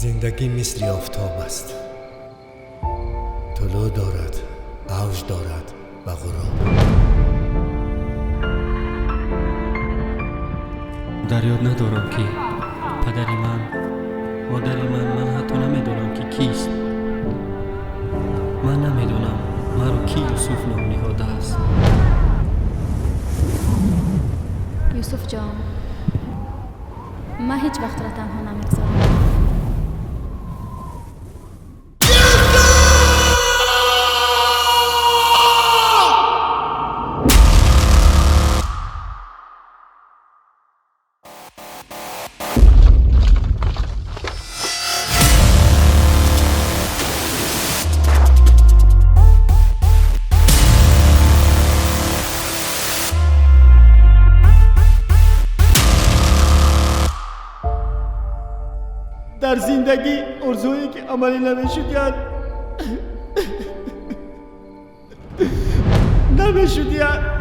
Зиндагӣ мисли офтоб аст, тулӯъ дорад, авҷ дорад ва ғуруб. Дар ёд надорам, ки падари ман, модари ман, ман ҳатто намедонам, ки кист. Ман намедонам, маро кӣ Юсуф ном ниҳодааст. Юсуфҷон, ман ҳеҷ вақт туро танҳо намегузорам. Дар зиндагӣ орзуҳое, ки амалӣ намешудиянд, намешудиянд.